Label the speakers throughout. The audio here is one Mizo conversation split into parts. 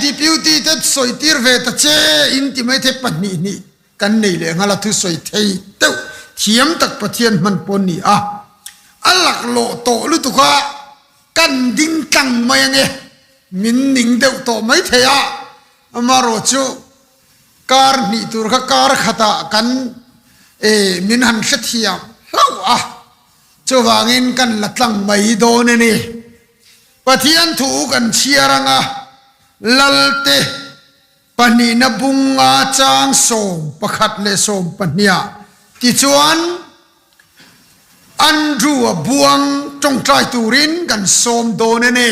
Speaker 1: Deputy te sawi tir ve ta che in ti mai thei pahnih hnih kan nei leh nghal a thusawi thei deuh thiam tak Pathian hman pawh an ni a, a laklawh tawh lutuk a kan ding tlang mai ange min ning deuh tawh mai thei a, amarawh chu kar hnih tur kha kar khatah kan e min han hrethiam hlauh a, chuvangin kan la tlang mai dawn a ni. Pathian thu kan chhiar anga Lalte Pahnihna bunga chang 11 leh 12ah tichuan Andrew-a buang tawngtai turin kan sawm dawn a ni.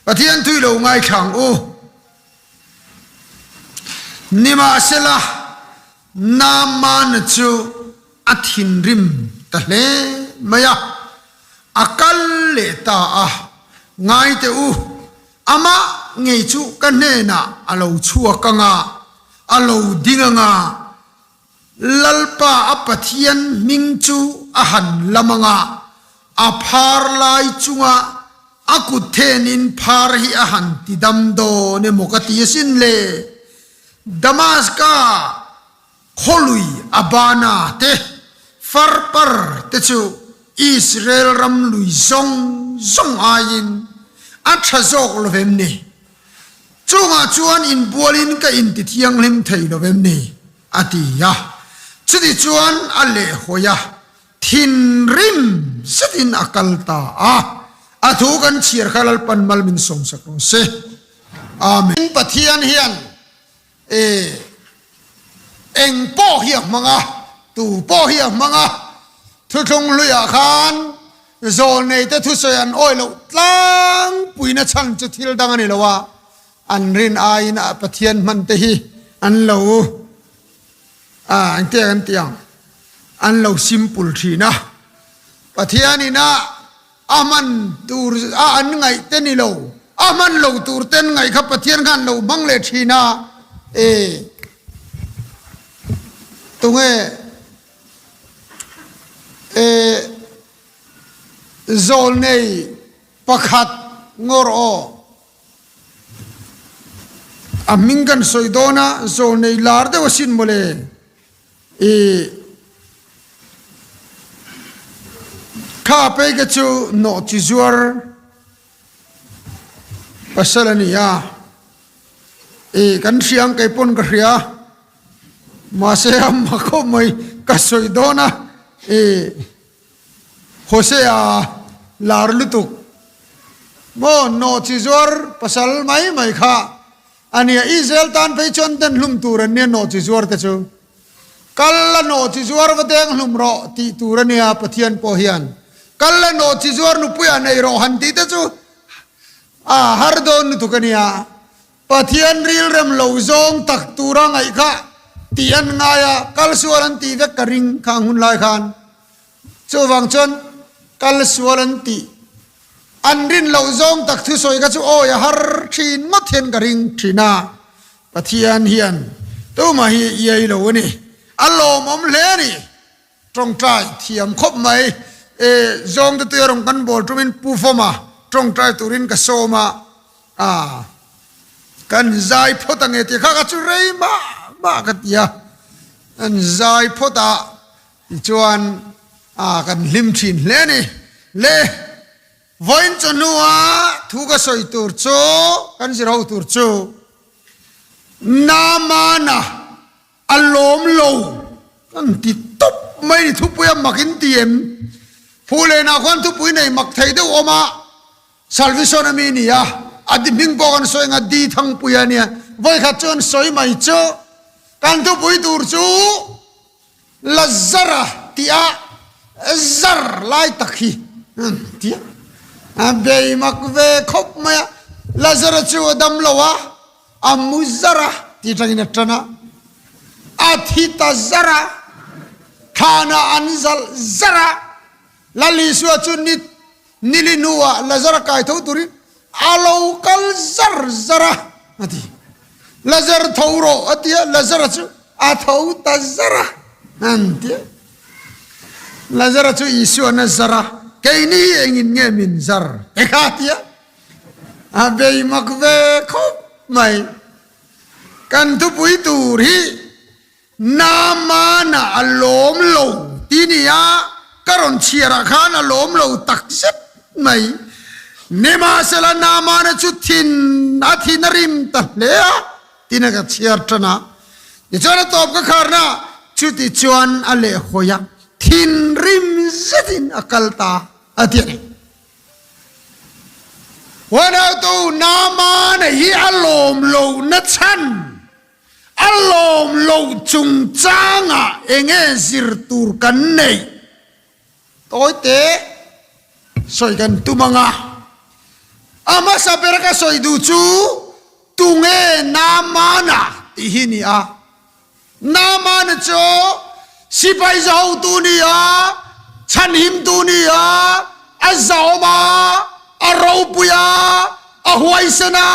Speaker 1: Pathian thui lo ngaithlang u. Nimahsela, Naamana chu a thinrim ta hle mai a, a kal leh ta a, Ngaite u, Amah ngei chu ka hnenah a lo chhuak ang a, a lo ding ang a, Lalpa a Pathian hming chu a han lam ang a, a phar lai chunga a kut thenin phar hi a han ti dam dawn emaw ka ti asin le. Damaska khawlui Abana te, Farpar te chu Israel ram lui zawng zawng aiin a tha zawk lo vem ni? Chungah chuan inbualin ka inti thianghlim thei lo vem ni? a ti a. Chutichuan a lehhawi a, thinrim zetin a kal ta a. A thu kan chhiar kha Lalpan mal min sawmsak rawh se. Amen. Pathian hian E, eng pawh hi a hmang a, tu pawh hi a hmang a, thuthlung hluiah khan zawlneite thusawi an awih loh tlangpuina chhan chu thil dang a ni lo a, an rin aiin a Pathian hmante hi an lo, a, engtia kan tih ang, an lo simple thin a, Pathianin a A hman tur a an ngaih te ni lo, a hman lo tur ten ngaih kha Pathian khan lo hmang leh thin a, e tunge e zawlnei pakhat ngawr aw a hming kan sawi dawn a, zawlnei lar deuh asin mawle. I kha pei ka chu nawh chi zuar pasal a ni a, i kan hria ang kei pawn ka hria mahse a ma khawp mai ka sawi dawn a, i Hosea lar lutuk maw nawh chi zuar pasal mai mai kha A nia, Israel tan phei chuan den hlum tur an nia nawh chi zuar te chu. Kal la nawh chi zuar va deng hlum rawh tih tur a nia Pathian pawh hian. Kal la nawh chi zuar nupuiah nei rawh han tih te chu a har dawn lutuk a nia. Pathian rilrem lo zawng tak tura ngaih kha tih an ngai a, kal sual an tih vek ka ring khang hun lai khan. Chuvang chuan kal sual an tih An rin loh zawng tak thusawi kha chu awi a har thin ngawt hian ka ring thin a, Pathian hian tumah hi iai lo a ni. A lawmawm hle a ni. Tawngtai thiam khawp mai. E, zawngte tuia rawn kan bawl tumin Pu Fawma tawngtai turin ka sawm a, a, kan zai phawt ange tih kha ka chu rei mah mah ka ti a, kan zai phawt a, Tichuan a kan hlim thin hle a ni. Le vawiin chawhnua thu ka sawi tur chu, kan zir ho tur chu, Naamana a lawm lo kan ti tawp mai ni thupui a mak in ti em? Phulenah khuan thupui nei mak thei deuh awm a, Salvison a mi ni a, a di hming pawh kan sawi anga di thangpui a nia. Vawikhat chuan sawi mai chu kan thupui tur chu, Lazara tih a zar lai tak hi tia a bei mak ve khawp mai a, Lazara chu a dam lo a, a mu zar a tih atangin a tan a, a thi ta zar a, thlanah an zalh zar a, Lal Isua chu ni nili hnuah Lazara kai tho turin a lo kal zar zar a, a ti. Lazar tho rawh a ti a, Lazara chu a tho ta zar a, an ti a. Lazara chu Isua'n a zar a, keini hi engin nge min zar te kha a ti a. A bei mak ve khawp. mai. Kan thupui tur hi Naamana a lawm lo ti nia ka rawn chhiarah khan a lawm lo tak zet mai. Nimahsela Naamana chu thin a thin a rim ta hle a tiin a ka chhiar tan a. Tichuan a tawp ka kharna chuti chuan a lehhawi a, thinrim zetin a kal ta a ti a ni. Huanautu Naamana hi a lawm lohna chhan A lawm loh chungchangah enge zir tur kan neih? Tawite sawi kan tum ang a. A hmasa bera ka sawi duh chu tunge Naamana tih hi ni a. Naamana chu sipai zahotu ni a, chhanhimtu ni a, a zahawm a, a ropui a, a huaisen a,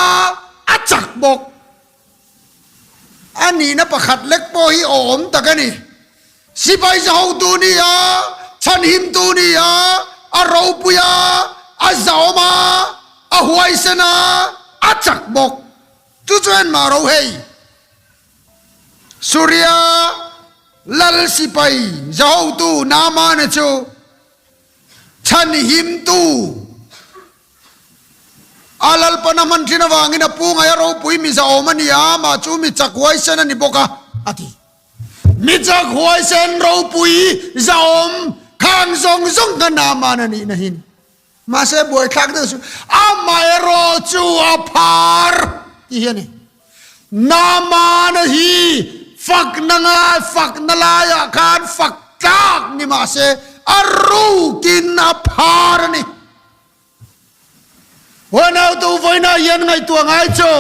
Speaker 1: a chak bawk. A nihna pakhat lek pawh hi awm tak a ni. Sipai zahotu ni a, chhanhimtu ni a, a ropui a, a zahawm a, a huaisen a, a chak bawk. Chu chu enmah ro hei. Suria lal sipai zahotu Naamana chu chhanhimtu A Lalpan a hman thin avangin a pu ngaih a ropui mi zahawm a ni a, amah chu mi chak huaisen a ni bawk a, a ti. Mi chak huaisen ropui zahawm khang zawng zawng kha Naaman a nihna hin. Mahse buaithlak deuh chu amaherawh chu a phar tih hi a ni. Naaman-a hi fakna ngai fakna laiah khan fak tlak ni mahse a rukin a phar a ni. Huanautu vawiinah hian ngaihtuah ngai chu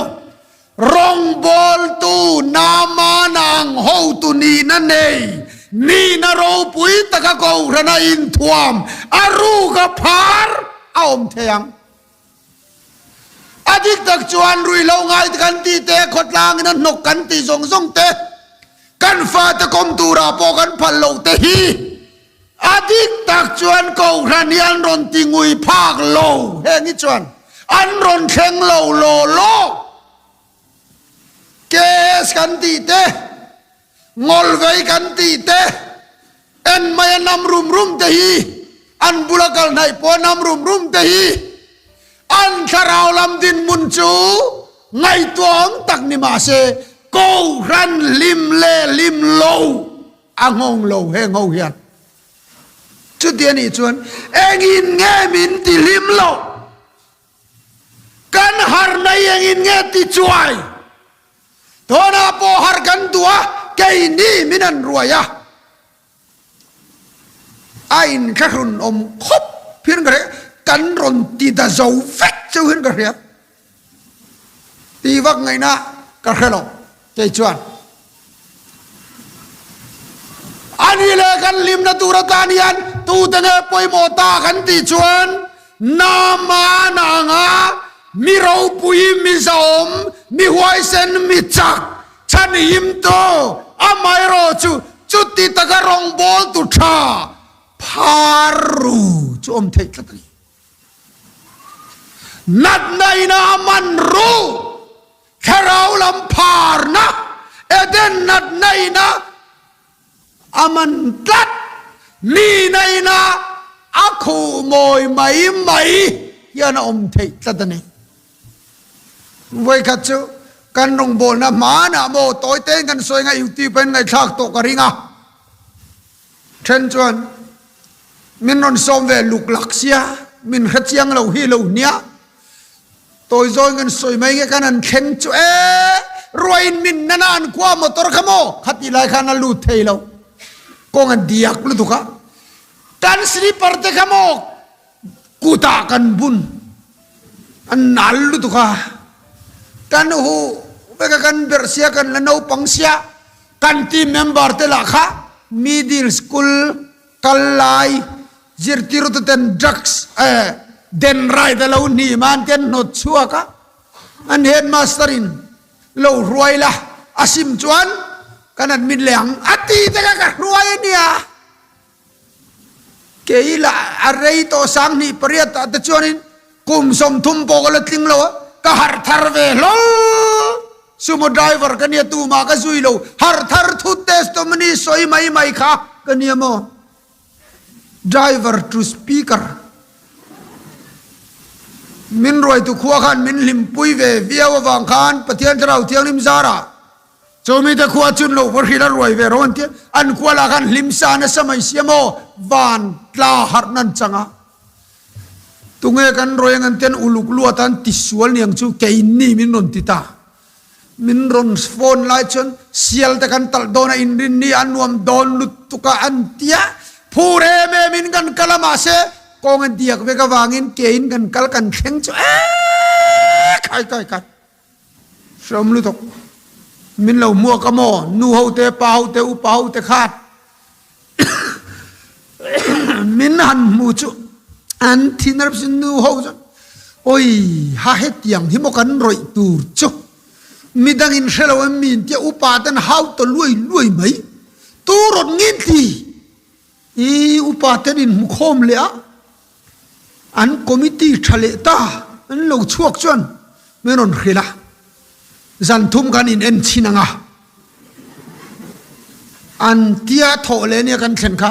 Speaker 1: rawngbawltu Naamana ang hotu nihna nei, nihna ropui taka Kohhrana inthuam a ruka phar a awm thei ang. A dik tak chuan ruihhlo ngai te kan tih te, khawtlangin a hnawk kan tih zawng zawng te, kan fate kawm turah pawh kan phal loh te hi A dik tak chuan Kohhran hi an rawn ti ngui phak lo, heng hi chuan an rawn thleng lo law law. KS kan tih te, Ngawlvei kan tih te, en mai a nam rum rum te hi, an bula kal hnaih pawh a nam rum rum te hi, an thlarau lam dinhmun chu ngaihtuahawm tak ni mah se, Kohhran hlim leh hlim lo A nghawng lo heng ho hian. Chuti a nih chuan engin nge min ti hlim lo? Kan harna hi engin nge ti chuai? Thawnah pawh har kan duh a, keini min han ruai a. A inthlahrun awm khawp hian ka hria, kan rawn ti da zo vek cheu hian ka hria. Ti vak ngaihna ka hre lo kei chuan. A ni leh kan hlimna tur atan hian tute nge pawimawh ta kan tih chuan Nama nanga mi ropui, mi zahawm, mi huaisen, mi chak, chhanhimtu, amaherawh chu chuti taka rawngbawltu tha pharu chu awm theih tlat a ni. Natna ina a man ru, thlarau lam pharna, Eden natna ina a man tlat, nihna ina a khuh mawi mai mai hian a awm theih tlat a ni. Vawikhat chu kan rawngbawlna hmanah maw tawi tein kan sawi anga YouTube ah in ngaihthlak tawh ka ring a, then chuan Min rawn sawm ve luk lak sia, min hre chiang lo hi lo hnia. Tawi zawi ngan sawi mai nge kan an thleng chu e, ruain min nana an khua motor kha maw khatih lai khan a lut thei lo. Kawng a diak lutuk a, kan slipper te kha maw kutah kan bun, a nal lutuk a, kan huh vek a, kan berh sia, kan la naupang sia, kan team member te lah kha middle school Kal lai zirtirtu ten drugs eh den right a lo hnim a an ti an hnawt chhuak a, an headmaster in lo hruai la a sim chuan kan admit leh ang a ti te kha ka hruai a nia. Kei lah a rei tawh 2008 ah te chuanin kum 30 pawh ka la tling lo a, ka harh thar ve hlawl. Sumo driver ka nia tumah ka zui lo, har thar thut testimony sawi mai mai kha ka nia maw? Driver to speaker. Min ruaitu khua khan min hlimpui ve viau avang khan Pathian Thlarau Thianghlim zarah chumi te khua chun lo va hrilh a ruai ve ro an tia, an khua lah khan hlim sa nasa mai sia maw? Van tla harh nan chang a. Tunge kan rawi ang an ten uluk luat an ti sual niang chu keini min rawn ti ta. Min rawn phone lai chuan sial te kan talh dawn a inrinni a nuam dawn lutuk a an tia. Phur em em in kan kal a mahse kawng a diak vek avangin kein kan kal kan thleng chu eeii khai kai kai. Hreawm lutuk. Min lo hmuak a maw? Nu ho te, pa ho te, upa ho te khan min han hmu chu an thin a rep sin nu ho chuan awi ha hetiang hi maw kan rawih tur chu midang in hre lo em mi in tia upa ten hau ta luai luai mai tu rawn ngin ti i upa ten in hmu khawm leh a an committee tha leh ta an lo chhuak chuan min rawn hrilh a zan thum khan in en chhin ang a. An tia thawh leh nia kan thlen kha.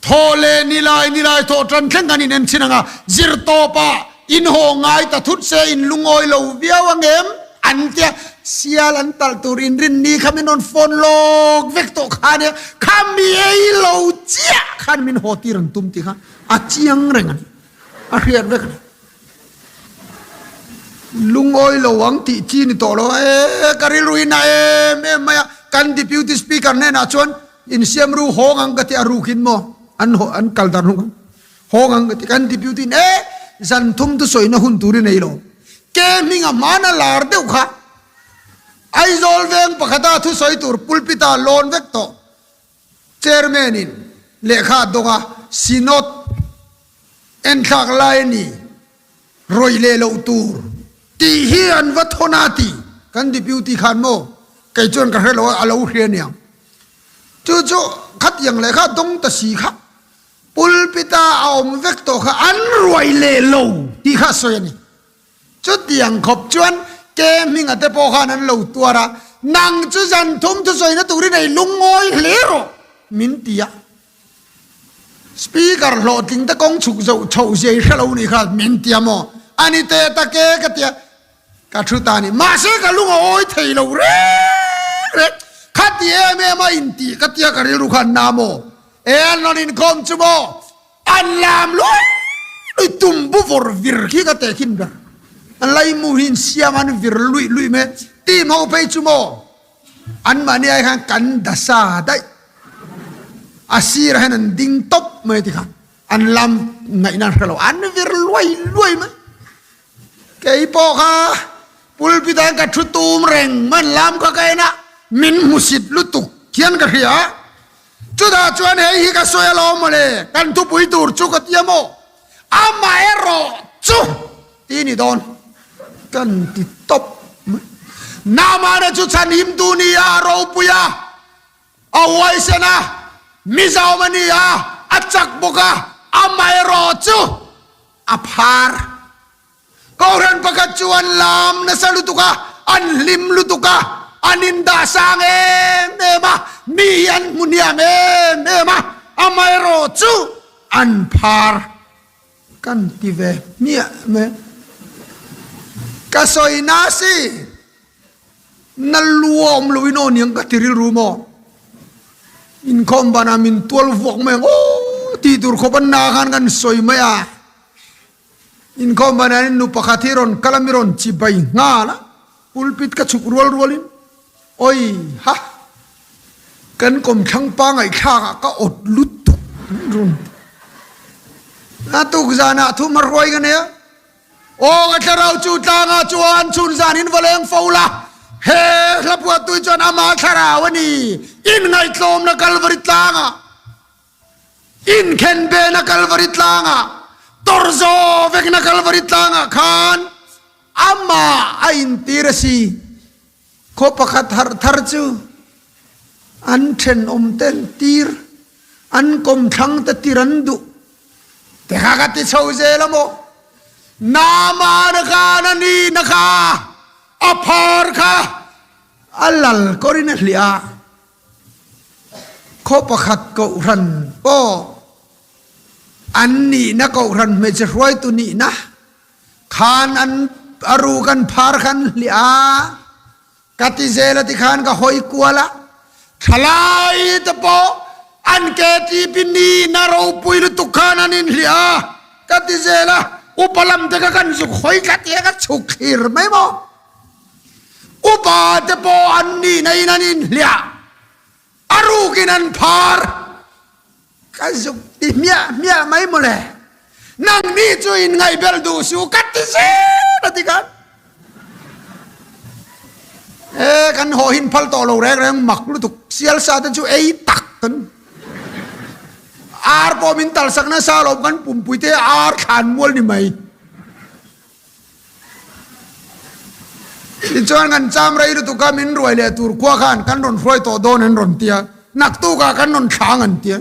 Speaker 1: Thawh leh ni lai ni lai thawh tan thleng kan inen chin ang a, zir tawp ah in haw ngai ta thut se in lungawi lo viau ang em? An tia sial an talh tur in rin ni kha min rawn phone lawk vek tawh kha nia, kha mi ei lo chiah khan min haw tir an tum tih kha a chiang reng a ni, a hriat vek a ni. Lungawi lo ang tih chi ni tawh lo a, e ka rilru in a em em mai a, kan Deputy Speaker hnenah chuan insiam ru hawng ang ka ti a rukin maw an haw an kal dar hnung ang hawng ang ka ti kan Deputy in e zan thum chu sawina hun tur i nei lo ke hming a hmana lar deuh kha Aizawl veng pakhata thusawi tur pulpit ah lawn vek tawh Chairman in lehkha a dawng a, Synod enthlak lai a ni, rawih leh loh tur tih hi an va thawn a ti kan Deputy khan maw? Kei chuan ka hre lo a, a lo hria aniang. Chu chu khatiang lehkha a dawng ta si kha pulpit a a awm vek tawh kha an ruai leh lo tih kha a sawi a ni. Chutiang khawp chuan ke hminga te pawh khan an lo tuar a, Nang chu zan thum thusawina turin ei lungawi hle rawh, min ti a. Speaker hlawhtling te kawng chhuk zoh chhoh zia i hre lo nih kha, min ti a maw? A ni teh tak e, ka ti a. Ka thu ta a ni. Mahse ka lung a awi thei lo reng reng. Khati em em a intih ka tia ka rilru khan na maw? E an rawn inkhawm chu maw? An lam luai luih tum bu vawr vir khi ka teh khin ber. An laimu hi in siam an vir luih luih mai. Team ho phei chu maw an mahni ai khan kan dasa daih. A sirah hian an ding tawp mai ti kha an lam ngaihna an hre lo. An vir luai luai mai. Kei pawh kha pulpit ah ka thu tum reng man lam kha ka en a min hmusit lutuk hian ka hria. Chutah chuan hei hi ka sawi alawm mawle, kan thupui tur chu ka ti a maw? Amaherawh chu ti ni dawn kan ti tawp mai. Naamana chu chhanhim tu ni a, a ropui a, a huaisen a, Mizoam a ni a, a chak bawk a, amaherawh chu a phar. Kohhran pakhat chu an lam nasa lutuk a, an hlim lutuk a, an indah sang em em a, mi hi an hmu hniam em em a, amaherawh chu an phar kan ti ve hmiah mai. Ka sawi na si, na luam lo in aw niang ka ti rilru maw? Inkhawm banah min tual vuak mai ang aw tih tur khawp an na khan kan sawi mai a. Inkhawm banah hian nu pakhat hi rawn kal a, mi rawn chi bai nghal a, pulpit ka chhuk rual rualin, Awi ha! Kan kawmthlang pa ngaihthlak ah ka awt lutuk rawn ti. A tuk zanah thu hmahruai ka nei a, Aw ka thlarau chu tlangah chuan chhun zanin va leng fo la, he hlapuatui chuan ama thlarau a ni, inngaihtlawmna Kalvari tlangah. Inkhen bena Kalvari tlangah, tawrzaw vekna Kalvari tlangah khan amah a intir a si. Khaw pakhat harh thar chu an thenawm te an tir, an kawmthlang te tir an duh. Te kha ka ti chho zel a maw? Nama na kha na ni na kha a phar kha. A lal kawrin a hliah a, khaw pakhat kohhran pawh an nihna kohhran hmeichhe hruaitu nihna khan an a ruk an phar kha an hliah a, ka ti zel a tikhan ka hawi kual a, thalai te pawh an KTP nihna ropui lutuk khan an inhliah a, ka ti zel a, upa lam te kha kan zuk hawi tlat hi a ka chhuk thlir mai maw? Upa te pawh an nihna in an inhliah, a rukin an phar. Ka zuk ti hmiah hmiah mai mawle. Nangni chu in ngaihbel duh suh ka ti zel a ti khan. E kan haw hin phal tawh lo reng reng mak lutuk sial sa te chu ei tak kan ar pawh min tal sak nasa lo kan pumpui te ar thlan mual ni mai. Tichuan kan cham rei lutuk a, min ruai leh tur khua khan kan rawn hruai tawh dawn an rawn ti a, naktukah kan rawn thlang an ti a.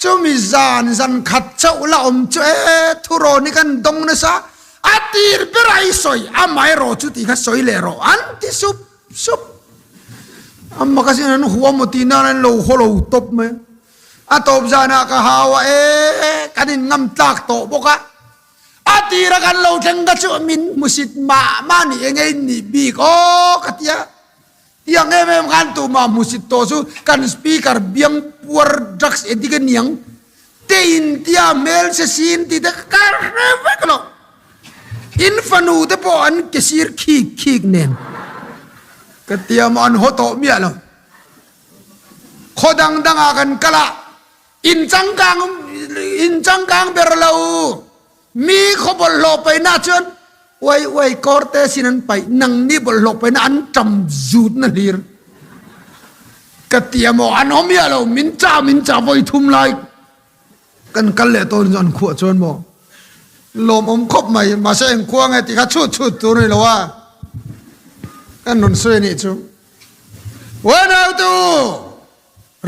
Speaker 1: Chumi zan zan khat chauh la awm chu e, thurawn hi kan dawng nasa, a tir ber a i sawi, amaherawh chu tih kha sawi leh rawh an ti sup sup. Amma ka sin an huam maw tih nan an lo haw lo tawp mai a. A tawp zanah ka hau a, e kan in ngam tlak tawh bawk a. A tira kan lo thleng ka chu min hmusit mah mah ni eng in nih bik aw ka tia. Tiang em em khan tumah hmusit tawh chu kan speaker biang puar drugs addict a niang te in tia hmel se sin tih te ka hre vek lo. In fanu te pawh an ke sir khik khik nen ka tia maw an haw tawh miah lo. Khaw dang dangah kan kal a. In changkang in changkang ber lo. Mi khaw bawlhhlawh paihna chuan uai uai kawr te sin an paih nang ni bawlhhlawh paihna an ṭam zut na hlir. Ka ti a maw an awm miah lo min chah min chah vawi thum lai kan kal leh tawn chu an khuah chuan maw lawmawm khawp mai mahse eng khua nge tih kha chhut chhut tur a ni lo a kan rawn sawi a nih chu. Uanautu!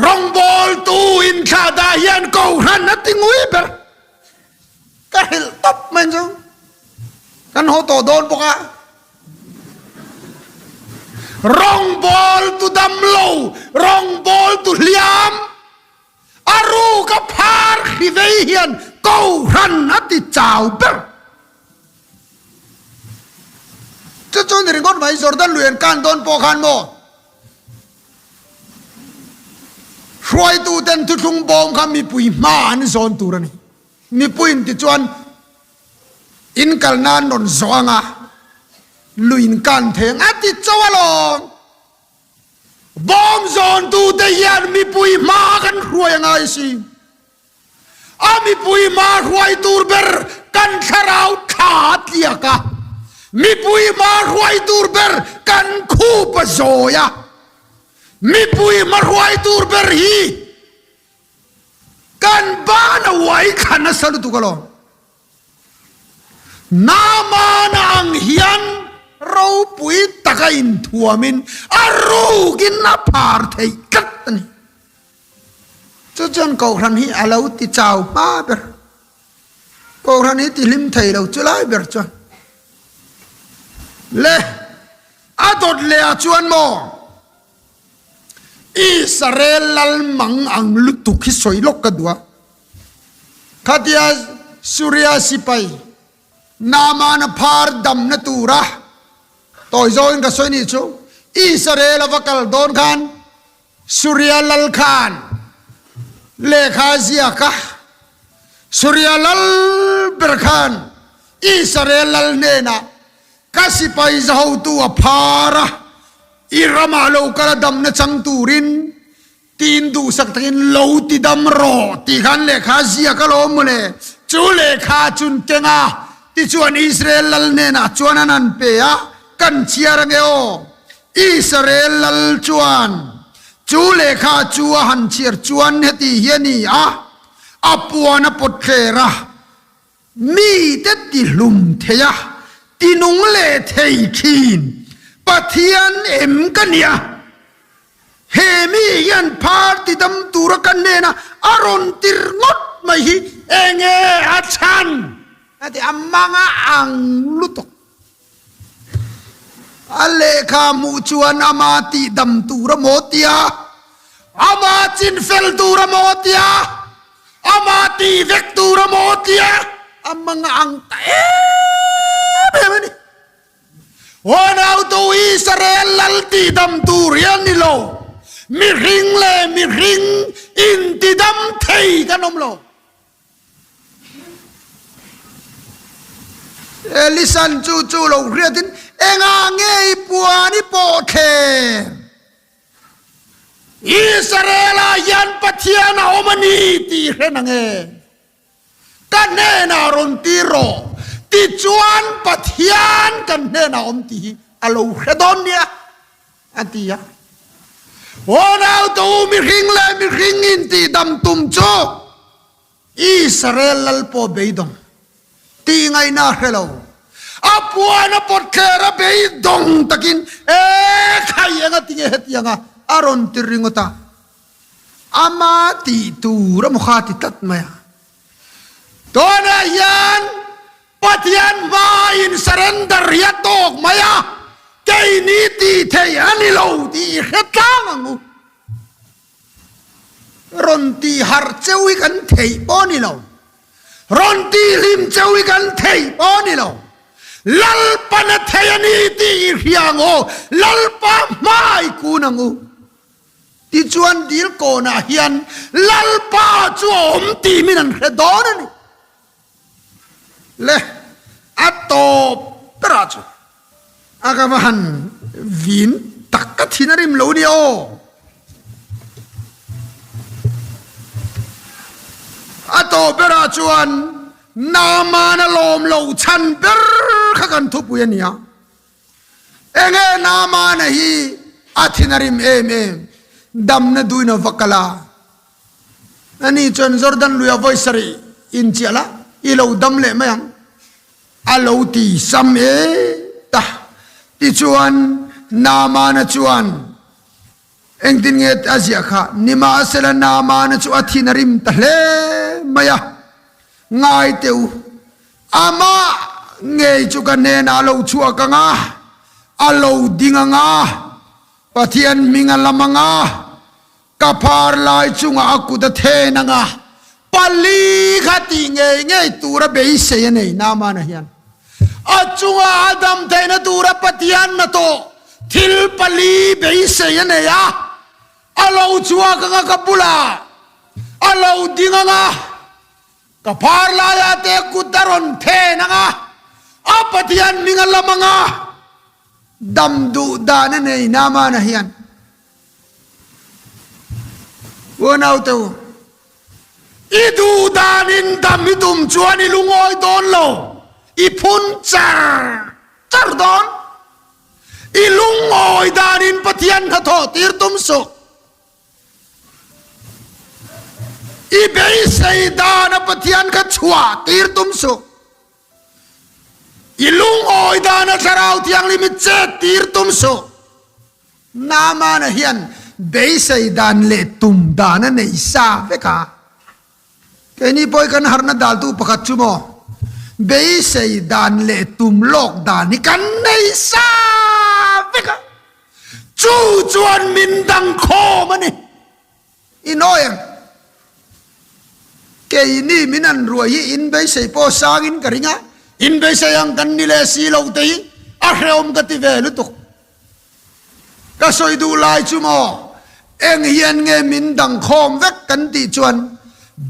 Speaker 1: Rawngbawltu inthlahdah hian Kohhran a ti ngui ber. Ka hrilh tawp mai chu. Kan haw tawh dawn bawk a. Rawngbawltu damlo, rawngbawltu hliam, a ruk a phar hri vei hian Kohhran a ti chau ber. Chu chu ni ringawt mai Jordan lui an kan dawn pawh khan maw? Hruaituten thuthlung bawm kha mipui hma an zawn tur a ni. Mipuiin tichuan in kal nan rawn zawh ang a, lui in kan thei ang a ti chauh alawm. Bawm zawntute hian mipui hma kan hruai a ngai si. A mipui hma hruai tur ber kan thlarau thla a tliak a, mipui hma hruai tur ber kan khup a zawi a, mipui hma hruai tur ber hi kan ban a uai thla nasa lutuk alawm. Naamana ang hian ropui taka inthuamin a rukin a phar theih tlat a ni. Chu chuan Kohhran hi a lo ti chau hma ber. Kohhran hi ti hlim thei lo chu lai ber chuan. Le, a dawt leh ah chuan maw Israel lal mang ang lutuk hi sawi lawk ka duh a. Khatia Suria sipai Naamana phar damna tura tawi zawngin ka sawi nih chu Israel a va kal dawn khan Surya Lal khan lehkha a ziak a, Surya Lal ber khan Israel Lal hnenah, Ka sipai zahotu a phar a, i ramah lo kal a damna chang turin tiin duhsak takin lo ti dam rawh tih khan lehkha a ziak alawm mawle. Chu lehkha chun keng a, tichuan Israel Lal hnenah chuan an han pe a, kan chhiar ange aw. Israel lal chuan chu lehkha chu a han chhiar chuan heti hi a ni a, a puan a pawt thler a, mite tihlum thei a, tinung leh thei thin Pathian em ka nia? He mi hian phar tidam tura ka hnena a rawn tir ngawt mai hi enge a chhan? A ti a, manga ang lutuk. A lehkha hmuh chuan ama tihdam tur a maw tia, ama chinfel tur a maw tia, ama tih vek tur a maw tia, a manga ang ta em em a ni. Huanautu Israel lal tihdam tur hi a ni lo, mihring leh mihring intidam thei kan awm lo. Elisan chu chu lo hriatin, Engah nge i puan i pawh thleng? Israel-ah hian Pathian a awm a ni tih i hre na nge? Ka hnenah rawn ti rawh, tichuan Pathian kan hnenah a awm tih hi a lo hre dawn nia, a ti a. Unau tu mihring leh mihring intihdam tum chu Israel lal pawh beidawng tih ngaihna a hre lo. A puan a pawt thler a beidawng takin, E khai eng a ti nge hetianga a rawn ti ringawt a. Ama tih tur a maw kha ti tlat mai a. Tunah hian Pathian hmain surrender hi a tawk mai a, keini tih theih a ni lo tih i hre tlang ang u. Rawn tih harh cheu hi kan theih pawh a ni lo. Rawn tih hlim cheu hi kan theih pawh a ni lo. Lalpan a thei a ni tih i hria ang aw, Lalpa hmai kun ang u. Tichuan dil kawnah hian Lalpa chu a awm tih min an hre dawn a ni. Le a tawp berah chu a ka va han vin tak ka thin a rim lo ni aw. A tawp berah chuan Naaman a lawm loh chhan ber kha kan thupui a ni a. Enge Naamana hi a thin a rim em em, damna duin a va kal a. Ani chuan Jordan luia vawi sarih inchiah la, i lo dam leh mai ang, a lo ti sam e ta. Tichuan Naamana chuan engtin nge a ziah kha, Nimahsela Naamana chu a thin a rim ta hle mai a, ngai teh u, Amah ngei chu ka hnenah a lo chhuak ang a, a lo ding ang a, Pathian hming a lam ang a, ka phar lai chungah a kut a then ang a, pali kha tih ngei ngei tura beisei a nei Naamana hian a chunga a dam theihna tura Pathian hnathawh thil pali beisei a nei a, a lo chhuak ang a ka bulah a lo ding ang a. Ka phar laia te kut a rawn then ang a, a Pathian hming a lam ang a, dam duh dan a nei Naamana hian. Unaute u, i duh danin dam i tum chuan i lungawi dawn lo, i phun char char dawn. I lungawi danin Pathian hnathawh tir tum suh. I beisei dan a Pathian kha chhuah tir tum suh. I lungawi dan a Thlarau Thianghlim i chet tir tum suh. Naamana hian beisei dan leh tum dan a nei sa vek a. Keini pawh hi kan harhna daltu pakhat chu maw beisei dan leh tum lawk dan hi kan nei sa vek a. Chu chuan min dang khawm a ni. I nawi ang. Keini min an ruai hi in beisei pawh sangin ka ring a, in beisei ang kan ni leh si lo te hi a hrehawm ka ti ve lutuk. Ka sawi duh lai chu maw eng hian nge min dang khawm vek kan tih chuan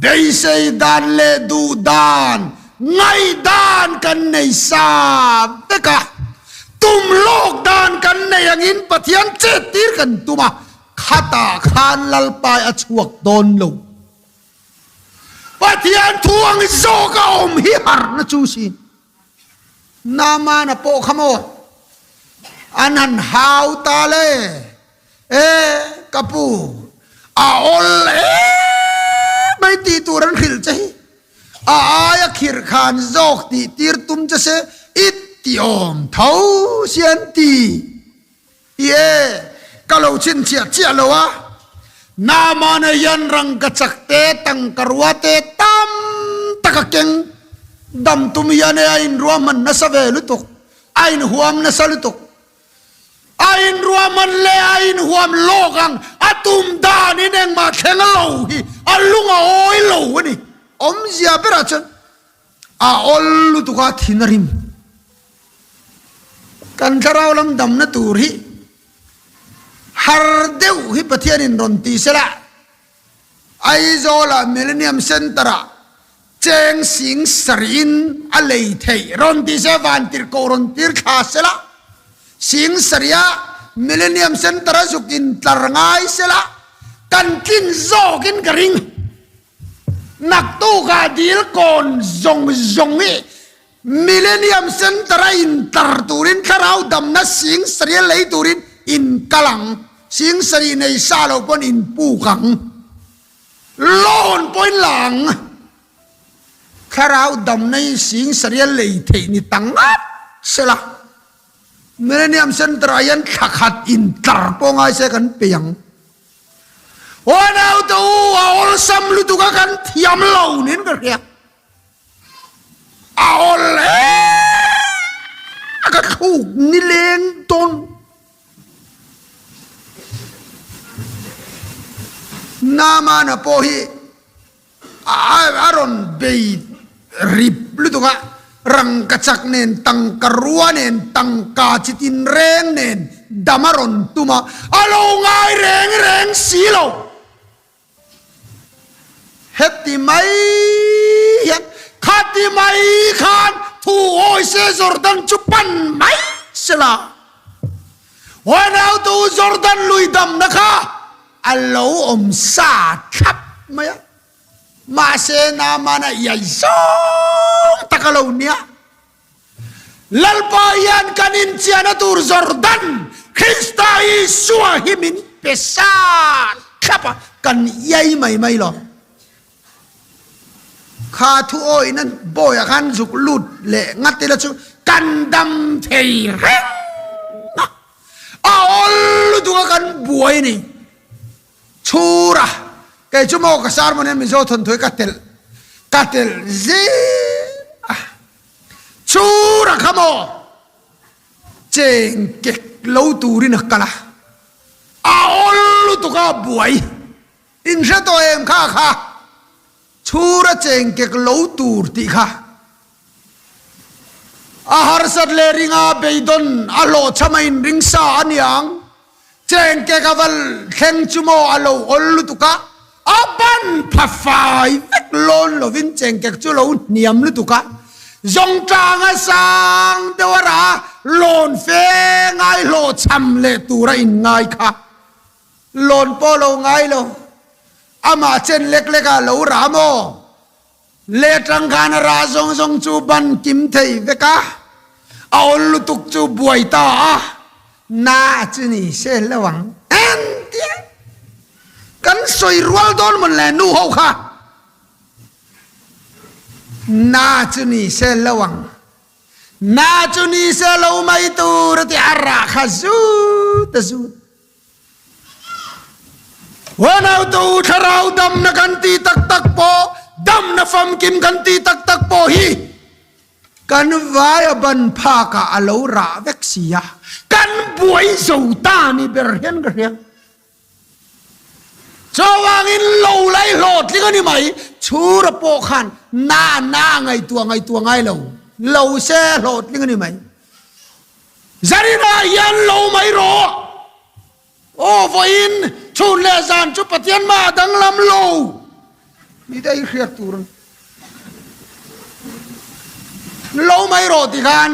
Speaker 1: beisei dan leh duh dan, ngaihdan kan nei sa vek a, tum lawk dan kan nei angin Pathian chet tir kan tum a, khatah khan Lalpai a chhuak dawn lo. Pathian thu ang zawk a awm hi harhna chu si. Naamana pawh kha maw an han hau ta le, E ka pu, a awl em mai tih tur an hrilh che hi, a aia khirh khan zawk tih tir tum che se i ti awm tho si an ti. I e, ka lo chhinchhiah chiah lo a, Naamana hian rangkachak te, tangkarua te tam tak a keng. Dam tum hian e a inruahman nasa ve lutuk, a inhuam nasa lutuk. man le a inhuam lawk ang, a tum danin engmah thleng lo hi a lung a awi lo a ni. Awmzia berah chuan a awl lutuk a thin a rim. Kan thlarau lam damna tur hi har deuh hi Pathianin rawn ti sela, Aizawla Millennium Centre-ah cheng sing sarihin a lei theih rawn ti se vantirhkoh rawn tir thla sela, sing sariha Millennium Centre-a zuk intlar ngai sela kan tlin zawkin ka ring. Naktukah dil kawn zawng zawng hi Millennium Centre-a intlar turin thlarau damna sing sarih a lei turin in kal ang. Sing sarih nei sa lo pawn in puk ang. Loan pawh in la ang. Thlarau damna hi sing sarih a lei theih ni ta ngat sela. Millennium Centre-ah hian thla khat intlar pawh ngai se kan pe ang. Aw naute u, a awlsam lutuk a kan thiam lo niin ka hria. A awl em a ka thluk nileng dawn. Namana pawh hi a rawn bei rip lutuk a, rangkachak nen, tangka rua nen, tangka chi tinreng nen dam a rawn tum a, a lo ngai reng reng si lo. Heti mai hian khati mai khan thu awi se Jordan chu pan mai sela. Huanau tu Jordan lui damna kha a lo awm sa thlap mai a. Mahse Naamana iai zawng tak a lo nia. Lalpa hian kan inchiahna tur Jordan, Krista Isua hi min pe sa thlap a, kan iai mai mai lo. Kha thu awihna bawiah khan zuk lut leh ngat ila chu kan dam thei reng a, a awl lutuk a kan buai a ni. Chhur a, kei chu maw ka sermon hian Mizo thawnthu hi ka telh ka telh zing a. Chhur a kha maw cheng kek lo turin a kal a, a awl lutuk a buai. In hre tawh em kha kha chhur a cheng kek lo tur tih kha. A harsat leh ringa beidawn a hlawhchham a inring sa a niang. Chengkek a va thleng chu maw a lo awl lutuk a, a ban pha fai vek lawn lovin chengkek chu lo hniam lutuk a, zawngtang a sang deuh a rah a, lawn fe ngai hlawhchham leh tur a inngai kha. Lawn pawh lo ngai lo, amah chen lek lek ah lo rah maw? Le tang khan a rah zawng zawng chu ban kim thei vek a, a awl lutuk chu buai ta a, na chu ni se lo ang en tia kan sawi rual dawn mawn le nu ho kha na chu ni se lo ang na chu ni se lo mai tur a ti a rah kha zut a zut. Huanautu thlarau damna kan ti tak tak pawh, damna famkim kan ti tak tak pawh hi kan vai a ban phakah a lo rah vek si a, kan buai zo ta ni ber hian ka hria. Chuvangin lo lai hlawhtling a ni mai, chhura pawh khan na na ngaihtuah ngaihtuah ngai lo, lo se hlawhtling a ni mai. Zarina hian lo mai rawh. Aw vawiin chhun leh zan chu Pathian mah a danglam lo ni te hi hriat tur a ni. Lo mai rawh ti khan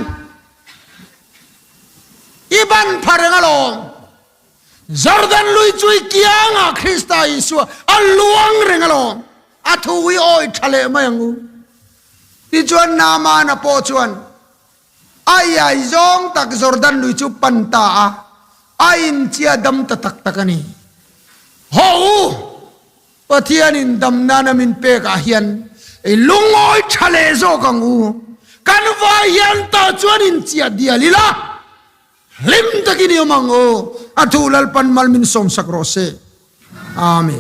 Speaker 1: i ban pha reng alawm. Jordan lui chu i kiangah Krista Isua a luang reng alawm. A thu hi awi tha leh mai ang u. Tichuan Naamana pawh chuan A iai zawng tak Jordan lui chu pan ta a, a inchia dam ta tak tak a ni. Haw u, Pathianin dam nana min pek ah hian i lungawi tha leh zawk ang u. Kan vai hian tah chuan inchia dial ila, hlim takin i awm ang u. A thu Lalpan mal min sawmsak rawh se. Amen.